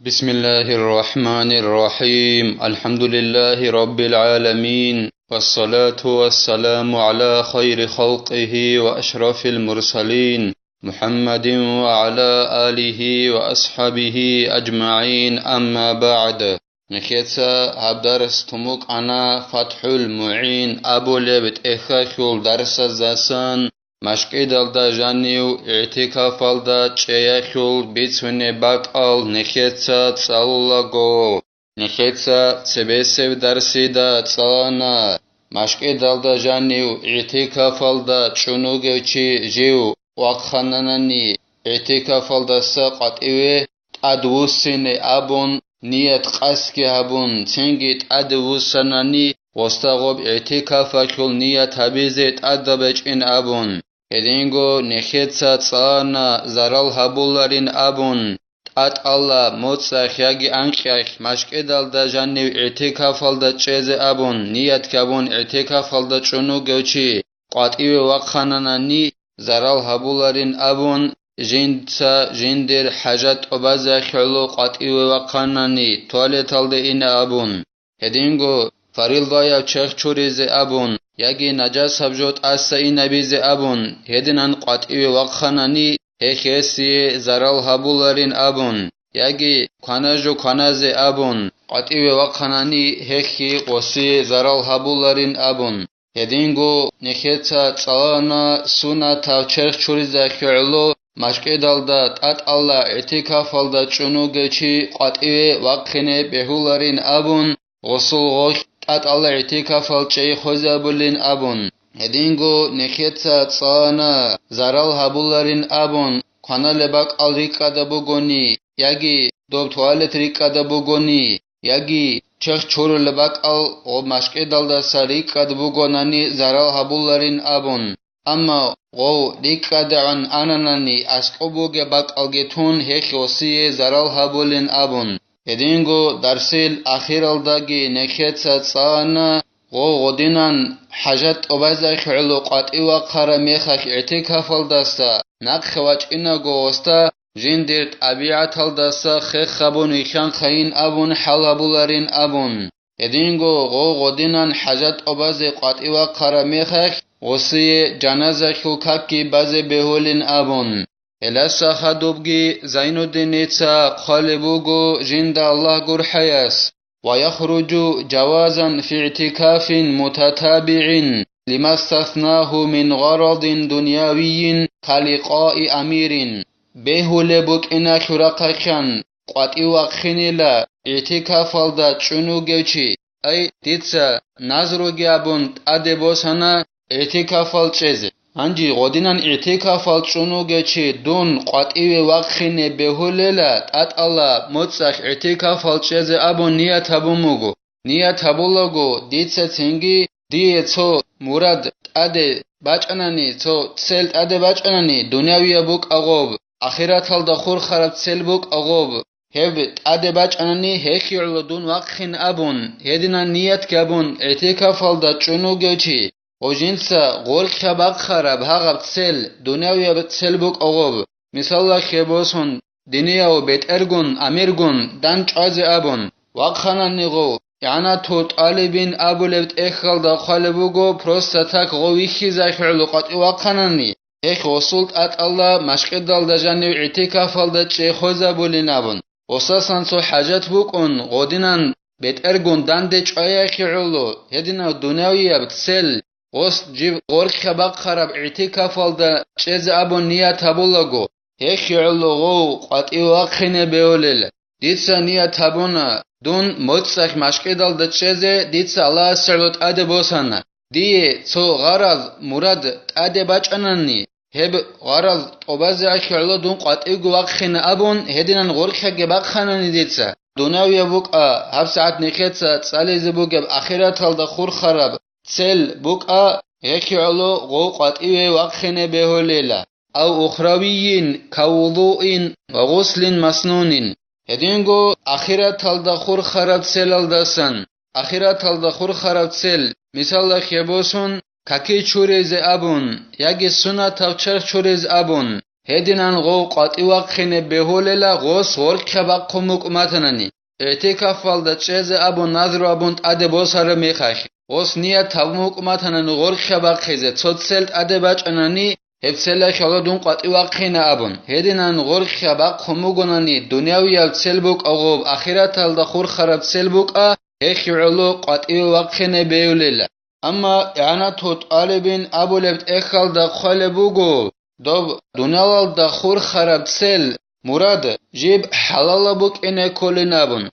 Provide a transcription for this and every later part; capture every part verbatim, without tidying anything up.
بسم الله الرحمن الرحيم. الحمد لله رب العالمين. والصلاة والسلام على خير خلقه وأشرف المرسلين محمد وعلى آله وأصحابه أجمعين. أما بعد. Нехеца гьаб дарс тумукъана ФатхӀул МугӀин абулеб тӀехьалъул дарсаздасан. МашкӀидалда жанив игӀтикафалда чӀеялъул бицунеб бакӀал нехеца цӀалулаго. Нехеца цебесеб дарсида цӀалана, машкӀидалда жанив игӀтикафалда чӀун вугев чи жив вахъананани, игӀтикафалдаса къватӀиве тӀадвуссине абун, ният къасдги гьабун, цинги тӀадвуссанани, гъосда гъоб игӀтикафалъул ният гьабизе тӀадаб гьечӀин абун, гьединго нехеца цӀалана зарал гьабуларин абун, тӀатӀала моцӀалъ яги анкьалъ машкӀидалда жанив игӀтикафалда чӀезе абун, ният гьабун игӀтикафалда чӀун вугев чи къватӀиве вахъананани, зарал гьабуларин абун, жинца жиндир хӀажат тӀубазехьуло къватӀиве вахъанани, туалеталде ина абун. Гьединго фарилдаяб черх чуризе абун, яги нажасаб жо тӀаса инабизе абун, гьединан къватӀиве вахъанани, гьехь гьесие зарал гьабуларин абун, яги кванажу кваназе абун, къватӀиве вахъанани, гьехьги гъосие зарал гьабуларин абун. Гьединго нехеца цӀалана сунатав черх чуризахьугӀлу, машкӀидалда тӀатӀалла игӀтикафалда чӀун вугев чи къватӀиве вахъине бегьуларин абун, гъосул гъолъ тӀатӀалла игӀтикафал чӀей хвезабулин абун. Гьединго нехеца цӀалана зарал гьабуларин абун, кваналеб бакӀал рикӀкӀада бугони, яги доб туалет рикӀкӀада бугони, яги черх чурулеб бакӀал гъоб машкӀидалдаса рикӀкӀад бугонани зарал гьабуларин абун. Амма гъов рикӀкӀадегӀан ананани аскӀоб бугеб бакӀалги тун гьехь гъосие зарал гьабулин абун. Гьединго дарсил ахиралдаги нехеца цӀалана гъов гъодинан хӀажат тӀубазехьуло къватӀив вахъараб мехалъ игӀтикафалдаса нахъе вачӀинаго гъосда жиндир тӀабигӀаталдаса хехабун вихьанхъайин абун хӀал гьабуларин абун. Гьединго гъов гъодинан хӀажат тӀубазе къватӀив вахъараб мехалъ, гъосие жаназахьул какги базе бегьулин абун. Гьеласа хадубги Зайнуддиница хъвалеб буго жинда Аллагь гурхӀаяс: «ويخرج جوازا في اعتكاف متتابع لما استثناه من غرض دنيوي كلقاء أمير». Бегьулеб букӀиналъул рахъалъан къватӀив вахъинила игӀтикафалда чӀун вугев чи. Ай, дица назруги абун тӀаде босана игӀтикафал чӀезе. Гьанже гъодинан игӀтикафал чӀун вугев чи дун къватӀиве вахъине бегьулела, тӀатӀала моцӀалъ игӀтикафал чӀезе абун ният гьабун буго. Ният гьабулаго, дица цинги дие цо мурад тӀаде бачӀанани, цо цел тӀаде бачӀанани, дунявияб букӀа гъоб, ахираталда хурхараб цел букӀа гъоб, гьеб тӀаде бачӀанани, гьехьигӀула дун вахъин абун, гьединан ниятги абун, игӀтикафалда чӀун вугев чи, гъожинца гъоркьа бахъараб гьагъаб цел, дунявияб цел букӀа гъоб, мисалалъе босун, динияв бетӀергун, амиргун дандчӀвазе абун, вахъанани гъов, игӀанатул тӀалибин абулеб тӀехьалда хъвалеб буго, просто так гъов вихьизахьулу къватӀив вахъанани, гьехь гъосул тӀатӀалда машкӀидалда жанив игӀтикафалда чӀей хвезабулин абун. Гъосасан цо хӀажат букӀун, гъодинан бетӀергун данде чӀваяхье гӀоло, гьединав дунявияб цел, гъос жиб гъоркьа бахъараб игӀтикафалда чӀезе абун ният гьабулаго, гьехье гӀоло гъов къватӀив вахъине беулел. Дица ният гьабуна, дун моцӀалъ машкӀидалда чӀезе дица Аллагьасе гӀоло тӀаде босана. Дие цо гъараз, мурад тӀаде бачӀанани, гьеб гъараз тӀубазехьуло дун къватӀивго вахъина абун, гьединан гъоркьаги бахъанани дица, дунявияб букӀа, гьабсагӀат нехеца цӀализе бугеб ахираталда хурхараб цел букӀа, гьехье гӀоло гъов къватӀиве вахъине бегьулела, ав ухравийин, кавудуин ва гъуслин маснунин. Гьединго ахираталда хурхараб целалдасан, ахираталда хурхараб цел, мисалалъе босун, каки чуризе абун, яги сунатав черх чуризе абун, Гьединан гъов къватӀив вахъине бегьулела гъос гъоркьа бахъун букӀ матанани. ИгӀтикафалда чӀезе абун назру абун тӀаде босараб мехалъ, гъос ният гьабун букӀ матанани гъоркьа бахъизе, цо цел тӀаде бачӀанани, гьеб целалъ гьало дун къватӀив вахъина абун. Гьединан гъоркьа бахъун бугонани, дунявияб цел букӀа гъоб, ахираталда хурхараб цел букӀа, гьелъ гӀоло къватӀиве вахъине бегьулела. Амма игӀанату тӀалибин абулеб тӀехьалда хъвалеб буго, доб дуниялалда хурхараб цел, мурад, жиб хӀалалаб букӀине кколин абун.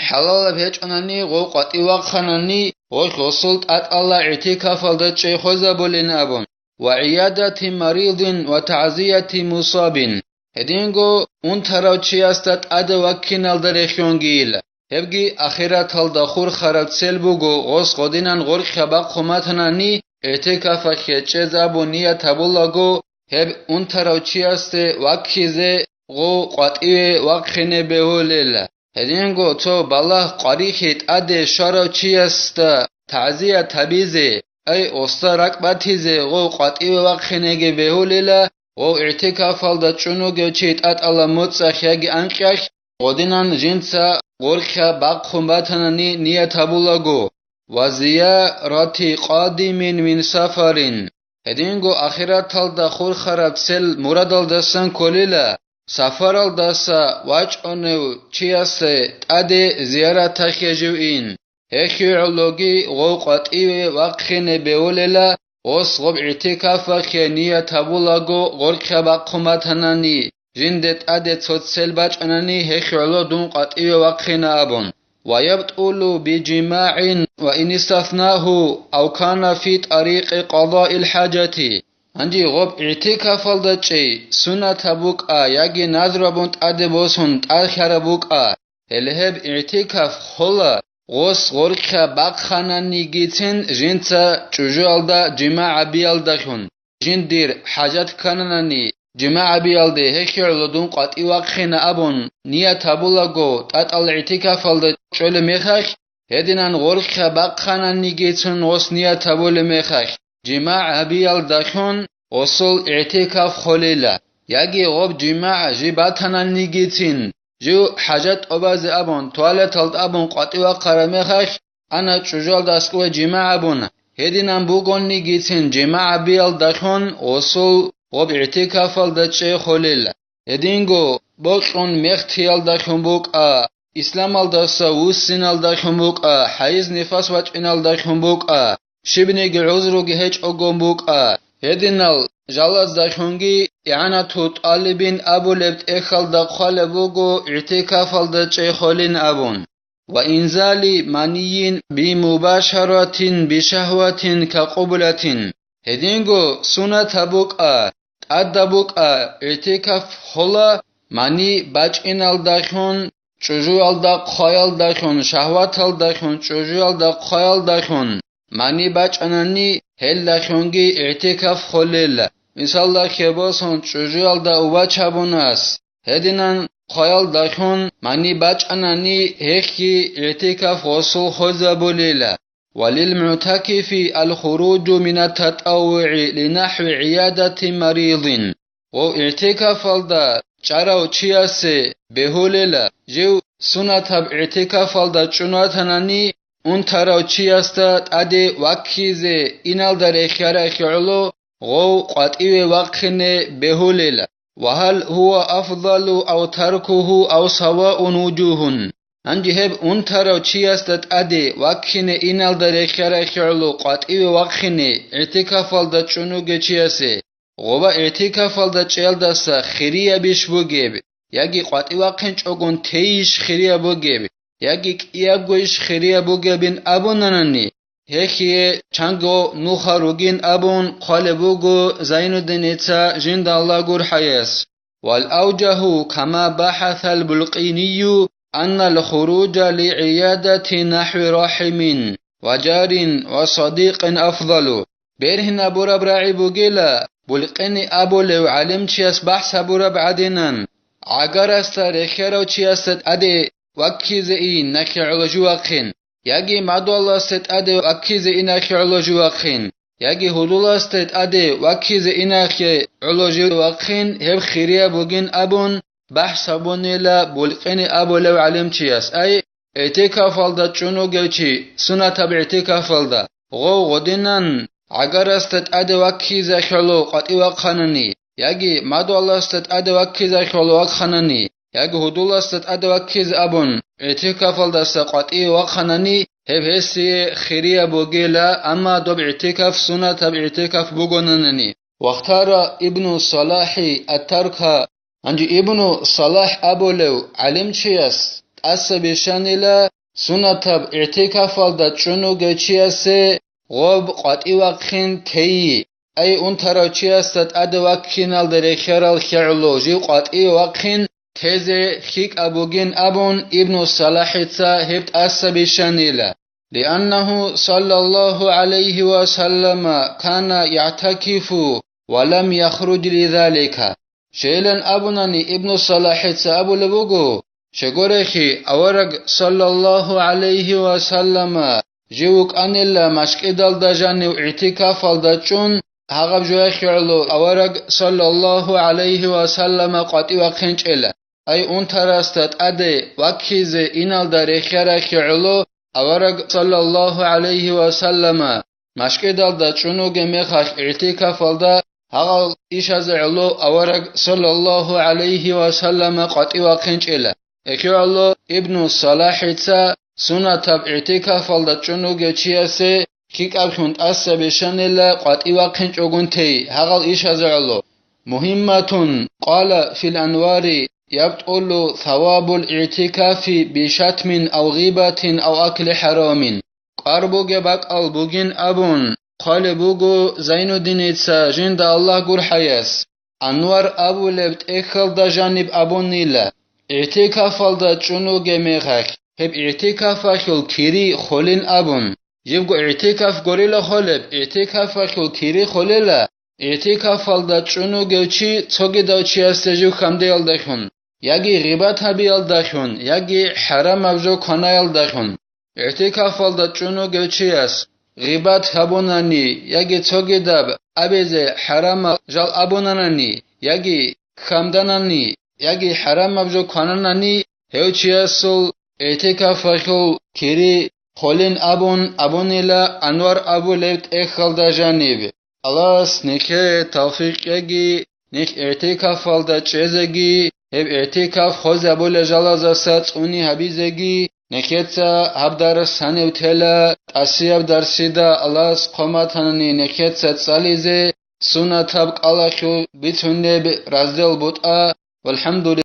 ХӀалалаб гьечӀонани гъов къватӀив вахъанани, гъолъ гъосул тӀатӀала игӀтикафалда чӀей хвезабулин абун, ва гӀиядати маридин ва тагӀзияти мусабин, гьединго унтарав чиясда тӀаде ваккиналда рехьонгийила. Гьебги ахираталда хурхараб цел буго, гъос гъодинан гъоркьа бахъун батанани, игӀтикафалъе чӀезабун ният гьабулаго, гьеб унтарав чиясде ваккизе гъов къватӀиве вахъине бегьулела. Гьединго цо балагь къварилъи тӀаде щварав чиясда тагӀзият гьабизе, ай, гъосда ракӀ батизе гъов къватӀиве вахъинеги бегьулела, гъов игӀтикафалда чӀун вугев чи тӀатӀала моцӀалъ яги анкьалъ, гъодинан жинца гъоркьа бахъун батанани ният гьабулаго, ва зиярати къадимин мин сафарин. Гьединго ахираталда хурхараб цел мурадалдасан кколила, сафаралдаса вачӀунев чиясе тӀаде зияраталъе жив ин. Гьелъие гӀологи гъов къватӀиве вахъине бегьулела, гъос гъоб игӀтикафалъе ният гьабулаго гъоркьа бахъун батанани, жинде тӀаде цо цел бачӀанани, гьелъ гӀоло дун къватӀиве вахъина абун. Ва ябтӀулу би жимагӀин ва ин истаснагьу ав кана фи тӀарикъи къадаил хӀажати. Гьанже гъоб игӀтикафалда чӀей сунатаб букӀа яги назру абун тӀаде босун тӀалъараб букӀа, гьеле гьеб игӀтикаф хола, гъос гъоркьа бахъананигицин жинца чӀужуялда жимагӀ гьабиялдалъун, жиндир хӀажат ккананани, жимагӀ гьабиялде гьелъие гӀоло дун къватӀив вахъина абун ният гьабулаго, тӀатӀал игӀтикафалда чӀолеб мехалъ, гьединан гъоркьа бахъананигицин гъос ният гьабулеб мехалъ, жимагӀ гьабиялдалъун гъосул игӀтикаф холила, яги гъоб жимагӀ жиб батананигицин, жив хӀажат тӀобазе абун, туалеталда абун къватӀив вахъараб мехалъ, ана чӀужуялда аскӀове жимагӀ абун, гьединан бугоннигицин жимагӀ гьабиялдалъун гъосул гъоб игӀтикафалда чӀей холила. Гьединго бокьун мехтиялдалъун букӀа, исламалдаса вуссиналдалъун букӀа, хӀайз-нифас бачӀиналдалъун букӀа, щибниги гӀузруги гьечӀогун букӀа, гьединал жалаздалъунги игӀанату тӀалибин абулеб тӀехьалда хъвалеб буго игӀтикафалда чӀей холин абун. Ва инзали манийин би мубашаратин би шагьватин ка къублатин. Гьединго сунатаб букӀа, тӀадаб букӀа, игӀтикаф хола, мани бачӀиналдалъун, чӀужуялда хъваялдалъун, шагьваталдалъун, чӀужуялда хъваялдалъун, мани бачӀанани, гьелдалъунги игӀтикаф холел. Мисалда, хебосон чӀужуялда убач гьабунас, гьединан хъваялдалъун мани бачӀанани, гьехги игӀтикаф гъосул хвезабулила. وللمعتكف الخروج من التطوع لنحو عيادة مريض. Ва игӀтикафалда чӀарав чиясе бегьулела, жив сунатаб игӀтикафалда чӀун ватанани, унтарав чиясда тӀаде ваккизе иналда рехьарахье гӀоло гъов къватӀиве вахъине бегьулела. وهل هو أفضل أو تركه أو سواء وجوه. Гьанже гьеб унтарав чиясда тӀаде ваккине иналда рехьарахье гӀоло къватӀиве вахъине игӀтикафалда чӀун вугев чиясе, гъоба игӀтикафалда чӀеялдаса хириябищ бугеб, яги къватӀив вахъинчӀогун тейищ хирияб бугеб, яги кӀиябгойищ хирияб бугебин абунанани, гьехие чанго нуха ругин абун хъвалеб буго Зайнуддиница жинда Аллагь гурхӀаяс. والأوجه كما بحث البلقيني أن الخروج لعيادة نحو رحم وجار وصديق أفضل. Бергьинабураб рагӀи бугила, Булкъини абулев гӀалимчияс бахӀс гьабураб гӀадинан, гӀагарасда рехьарав чиясда тӀаде ваккизе ин нахъе гӀоло жувахъин, яги мадугьаласде тӀаде ваккизе ин нахъе гӀоло жувахъин, яги гьудуласде тӀаде ваккизе инахъе гӀоло жив вахъин, гьеб хирияб бугин абун бахӀс гьабунила булкъине абулев гӀалимчияс, ай, ИгӀтикафалда чӀун вугев чи, сунатаб игӀтикафалда, гъов гъодинан гӀагарасда тӀаде ваккизехьулев къватӀив вахъанани, яги мадугьаласда тӀаде ваккизехьулев вахъанани, яги гьудуласда тӀаде ваккизе абун, игӀтикафалдаса къватӀиве вахъанани, гьеб гьесие хирияб бугила, амма доб игӀтикаф сунатаб игӀтикаф бугонанани. Вахтара Ибну Салахи ат-Тарка. Гьанже Ибну Салахь абулев гӀалимчияс тӀаса бищанила, сунатаб игӀтикафалда чӀун вугев чиясе гъоб къватӀив вахъин тейи, ай унтарав чиясда тӀаде ваккиналда рехьарал хӀегӀлу жив къватӀиве вахъин тезе хьикӀаб бугин абун, Ибну Салахица гьеб тӀаса бищанила. لأنه صلى الله عليه وسلم كان يعتكف ولم يخرج لذلك. Щайилан абунани, Ибну Салахица абулеб буго, щегорехи, авараг, саллаллагьу гӀалайгьи ва саллама, жив вукӀанила машкӀидалда жанив игӀтикафалда чӀун, гьагъаб жояхье гӀоло авараг, саллаллагьу гӀалайгьи ва саллама, къватӀив вахъинчӀела. Ай унтарасда тӀаде ваккизе иналда рехьарахье гӀоло авараг, саллаллагьу гӀалайгьи ва саллама, машкӀидалда чӀун вугеб мехалъ игӀтикафалда, гьагъал ишазе гӀоло авараг, саллаллагьу гӀалайгьи ва саллама, къватӀив вахъинчӀела. Эхье гӀоло Ибну Салахица сунатаб игӀтикафалда чӀун вугев чиясе хьикӀаблъун тӀаса бищанила къватӀив вахъинчӀогун тей гьагъал ишазе гӀоло. مهمة. قال في الأنوار: يبطل ثواب الاعتكاف بشتم أو غيبة أو أكل حرام. КӀвар бугеб бакӀал бугин абун, хъвалеб буго Зайнуддиница, жинда Аллагь гурхӀаяс, Анвар абулеб тӀехьалда жаниб абунила, игӀтикафалда чӀун вугеб мехалъ, гьеб игӀтикафалъул кири холин абун. Жибго игӀтикаф гурила холеб, игӀтикафалъул кири холела, игӀтикафалда чӀун вугев чи цогидав чиясда жив хьамдеялдалъун, яги гъибат гьабиялдалъун, яги хӀарамаб жо кванаялдалъун. ИгӀтикафалда чӀун вугев чияс гъибат гьабунани яги цогидаб абизе хӀарамал жал абунанани, яги хьамданани, яги хӀарамаб жо квананани, гьев чиясул игӀтикафалъул кири холин абун абунила Анвар абулеб тӀехьалда жаниб. Аллагьас нилъее тавфикъ кьеги, нилъ игӀтикафалда чӀезеги, гьеб игӀтикаф хвезабулел жалазаса цӀуни гьабизеги, нилъеца гьаб дарс гьанив тела, тӀасияб дарсида Аллагьас хъваматанани нилъеца цӀализе, сунатаб кӀалалъул бицунеб раздел бутӀа, валхӀамдулиллагь.